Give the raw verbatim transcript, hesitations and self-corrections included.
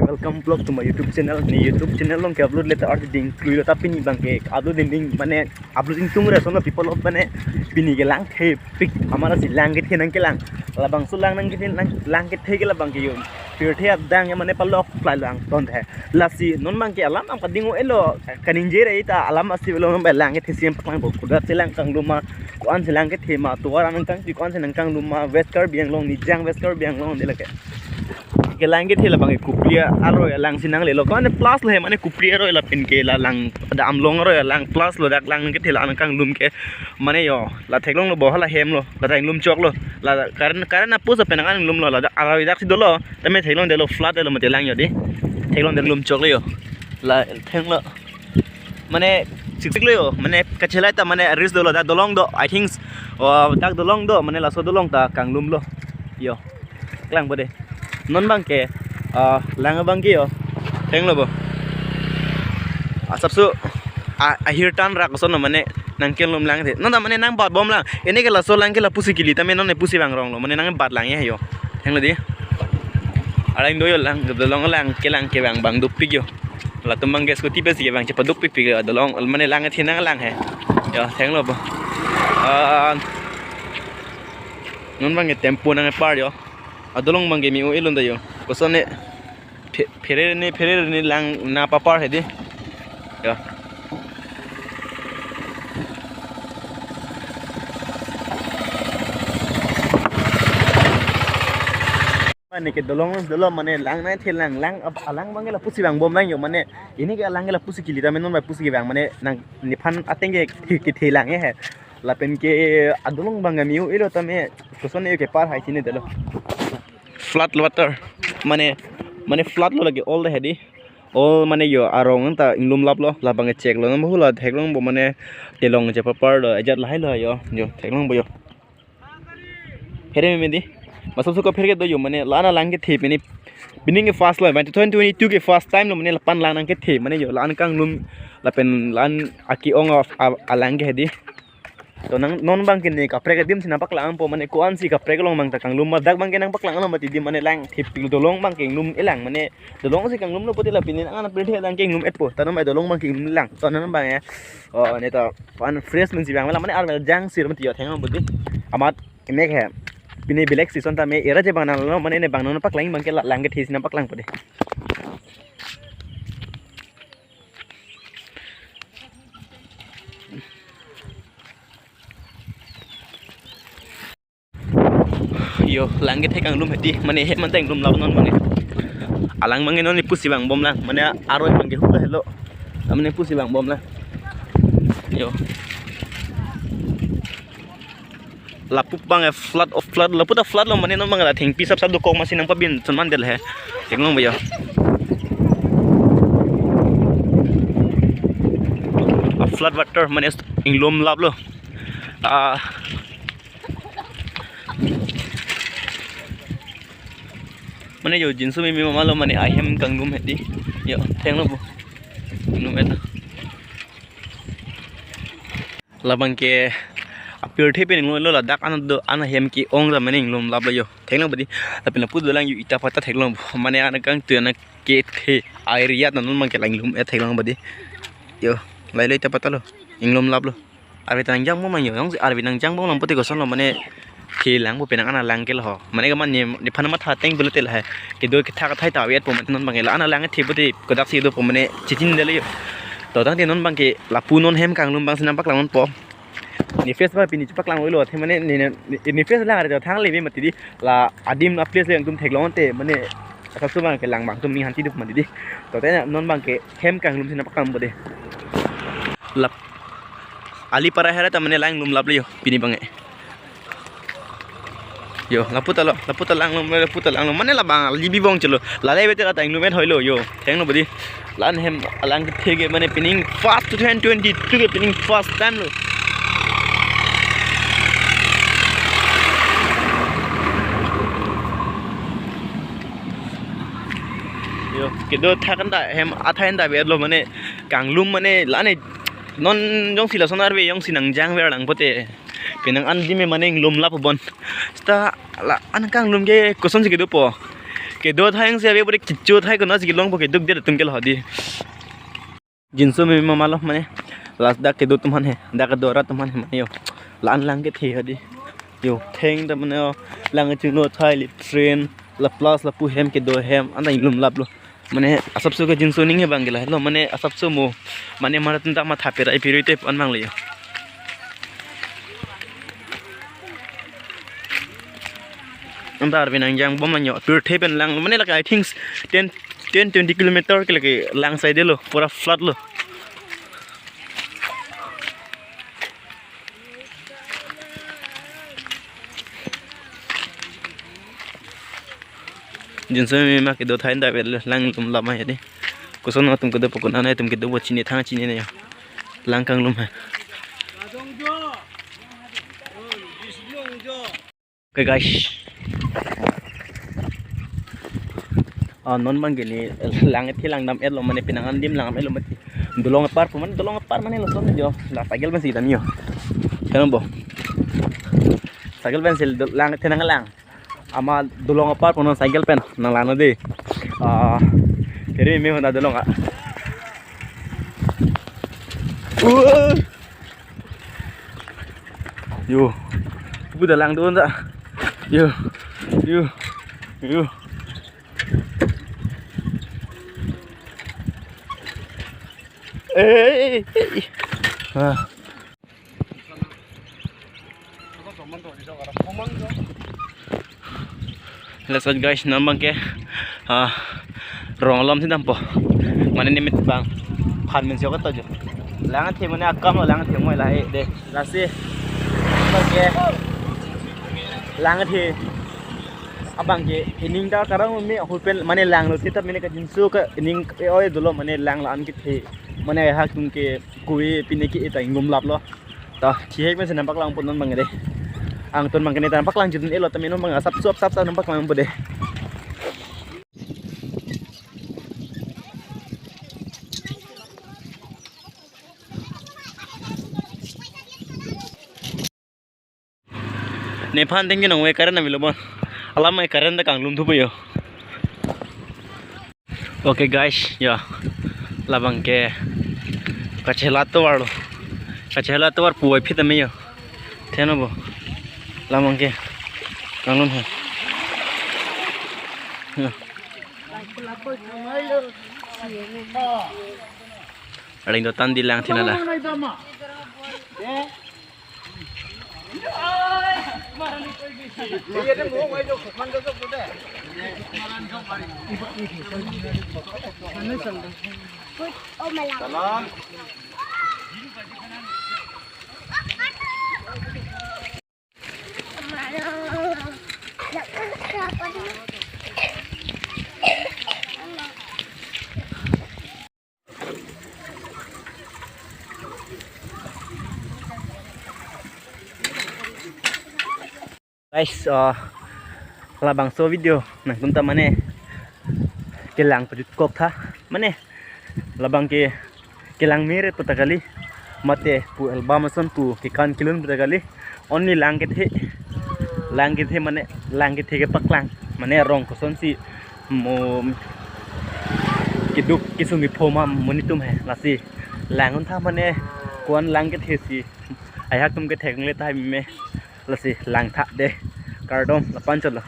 Welcome vlog to my YouTube channel. Ne YouTube channel along ke-upload le ta arti ding klui lo, ta pini abang ke-upload ding ding mane upload ding tung re sono people of mane pini ke lang thepik, amara si lang kethe nangkelang. Labangso lang nangkethe nang lang kethe ke labang ke yo. Pirthe adang ya mane palok plai lang ton the. Lasi non abang ke alam am kading o elo kaningje re ta alam asi belo non abang lang kethe si nangpaklangpo. Kudat si lang kanglum ma, ko-an si lang kethe ma, tovar anang kangpi ko-an si nangkanglum ma, West Karbi Anglong, Nijang West Karbi Anglong de lake. Kelang kethe labang ke Kopili aroi alang si nanglelo. Ko-an plus lo he mane Kopili aroi lapen ke la lang, da Amlong aroi alang plus lo, dak lang kethe la nangkanglum ke. Mane yo, la theklong lo bo hala hem lo, la ta inglum chok lo. La current, current apus apen nang inglum lo, la dak aroi dak si dolo. Tame theklongdetlo, flood detlo mate lang yo di. Theklongdet inglum chok lo yo. La thenglo. Mane chiksik lo yo, mane kachelai ta mane risk dolo, dak dolong do, I think, oh, dak dolong do, mane laso dolong ta kanglum lo. Yo. Klangpo de. Non abang ke, ah, lang abang ke yo. Thenglo bo. Asapso, ah, ahir tan rak sono mane nangkelum lang the. Non ta mane nangbatbom lang. Ini ke laso lang ke lapusi kili, tame non ne pusi bang rong lo, mane nangbat lang ya yo. Thenglo di. Arang do yo lang, dolong lang, kelang kevang abang dopik yo. Latum abang ke scooty pensi kevang chepadopikpik, dolong mane lang kethe nanglang he. Yo, thenglo bo. Ah, non abang ke tempo nangpar yo. Adolong abang ke me-o-e lo ta yo. Kosonne phe-, phere ne, phere ne lang nangpapar he di. Yo. Mane ke dolong, dolong mane lang nangthe lang, lang ab-, alang abang ke lapusi vangbom lang yo, mane ini ke alang ke lapusi kili, tame non abang pusi kevang, mane nang nephan ateng ke, ke, kethe lang ya he. Lapen ke adolong abang ke me-o-e lo, tame koson yo kepar hai sini delo. Flood water, mane, mane flood lo lake all the he di. All mane yo arong ta inglum lap lo, labang ke chek lo, non bo hula theklong bo mane telong chepapar lo, ajat lahai lo yo, yo theklong bo yo. Phere me di. Masuk suka phere ke do yo mane la-an alang kethe pini. Pining ke first lo, mane twenty twenty-two ke first time lo mane lapu-an lang nangkethe mane yo la-an kanglum lapen la-an ake-ong of a-, alang ke he di. To nang non abang ke ne kaprek adim si nangpaklangpo mane ko-an si kaprek along abang ta kanglum ma, dak abang ke nangpaklang lo mati di mane lang thepik dolong abang ke inglum-e lang mane dolong si kanglum lo pute la pini nang ana pirthe lang ke inglum-etpo, ta non abang dolong abang ke inglum lang. To non abang ya. Oh, ne to pan fresh men si bang mela mane armel jang sir mati yo thenglo bo di. Amat imek he. Pini belek season tame era je bang nanglo mane ne bang non paklang abang ke la lang kethe si nangpaklangpo de. Yo, lang kethe kanglum he di, mane hem anta inglum lap non abang ke. Alang abang ke non ne pusi vangbom lang, mane aroi abang ke hula helo. Mane pusi vangbom lang. Yo. Lapu abang ke flood of flood, lapu ta flood lo mane non abang ke la thengpi sapsap dokok masi nangpabin chonman del he. Theklong bo yo. A flood water mane inglum lap lo. Ah, mane yo jinsu mimi mama lo mane ahem kanglum he di. Yo, thenglo bo. Inglum-et. Labang ke apirthe pen inglum lo, ladak an do an ahem ke-ong ra mane inglum lap lo yo. Theklong bo di. Lapen lapu dolang yo ita pata theklong bo. Mane an kangtu an kethe area ta non abang ke la inglum-et theklong bo di. Yo, lahai lo ita pata lo. Inglum lap lo. Arve ta nangjangbom lang yo, jongsi arve nangjangbom lang pute koson lo mane the lang bo penang ana lang ke lo ho. Mane ke mane nephan matha ateng pulote la he. Kedo kethak athai ta ave-etpo mane non abang ke la ana lang the pute kodak si dopo mane chichin dele yo. To tangte non abang ke lapu non hem kanglum abang si nangpaklang ponpo. Ne face abang pini chepaklang-oi lo the mane ne, ne, ne face lang arve ta thangle me mati di la adim a place le angtum theklong te mane asapso abang ke lang abang atum ning hanti do mati di. To te non abang ke hem kanglum si nangpaklangpo de. Lap Ali para hera ta mane lang inglum lap lo yo, pini abang ke. Yo, lapu ta lo, lapu ta lang lo, lapu ta lang lo. Mane labang, libi bong chelo. Lalai bete la ta inglum-et hoi lo, yo. Thenglo bo di. La-an hem alang kethe ke mane pining first twenty twenty-two ke pining first time lo. Yo, kedo thak anta hem athai anta ave-et lo mane kanglum mane la-an non jongsi lason arve jongsi nangjangver lang pute. Penang an di me mane inglum lap bon. Seta la-an kanglum ke kosonsi kedopo. Kedo thai si ave pura kecho thai kono si kelongpo, keduk det atum ke lo di. Jinso me mama lo mane, last dak kedo atum aphan he, dak kedo arat atum aphan he mane yo. La-an lang kethe hadi. Yo, theng ta mane yo, lang chinglo thai, latrine, la plus lapu hem, kedo hem, anta inglum lap lo. Mane asapso ke jinso ning he bang ke lahelo, mane asapso mo, mane mara tun ta matha pera ipiri te an bang le yo. Anta arve nang jang bom lang yo, pirthe pen lang, mane lake I think ten, ten twenty kilometer ke lake lang side lo, pura flood lo. Jinso me ma kedo thai anta vel lang inglum lap ma hadi. Koson atum kedopo, konat atum kedopo chini thang chinine yo. Lang kanglum hai. Okay, guys. Ah, non bang ke ne lang kethe langdam etlo mane, penang an adim langdam etlo mati. Dolong apar pu mane, dolong apar mane lason yo. La cycle pensi dam yo. Kan bo. Cycle pensi do-, lang kethe nanglang. Ama dolong apar pu non cycle pen nanglang non de. Ah, keri me honda dolong a. Uh. Yo. Ibu dalang doon ta. Yo. Yo. Yo. Eh, eh, eh, eh. Ah. Let's go, guys, non bang ke, ah, rong alom si dampo. Mane nimit bang phan men sio kato jo. Lang kethe mane akam lo, lang kethe moi la e de. Lasi bang ke lang kethe abang ke ining ta karang me ahut pen mane langlo sita mane kajinso ke ining e oi dolo mane lang la-an kethe mane hak tum ke kui pine ke eta inglum lap lo. Ta, thihek pensi nangpaklangpo non bang de. Angton bang ke ne ta nangpaklang jutun etlo, tame non bang asapso asapso nangpaklangpo de. Nephan tinggi nong we current amilo bon. Alam mai current ta kanglum thupo yo. Okay guys, ya. Labang ke kachela tovar lo. Kachela tovar puai phit ame yo. Theno bo. Labang ke kanglum he. Ya. Aling dotan di lang thinala. Guys, uh, labangso video nangtum ta mane kelang pajutkok tha, mane labang ke kelang meret pu ta kali, mate pu album ason pu kekan kelun pu ta kali, only lang kethe, lang kethe mane lang kethe kepaklang, mane rong kosonsi mo keduk kesung kepho ma monit atum he, lasi lang un tha mane ko-an lang kethe si ahak atum kethek le tahai me, lasi lang tha de, kardom lapu-an chotlo.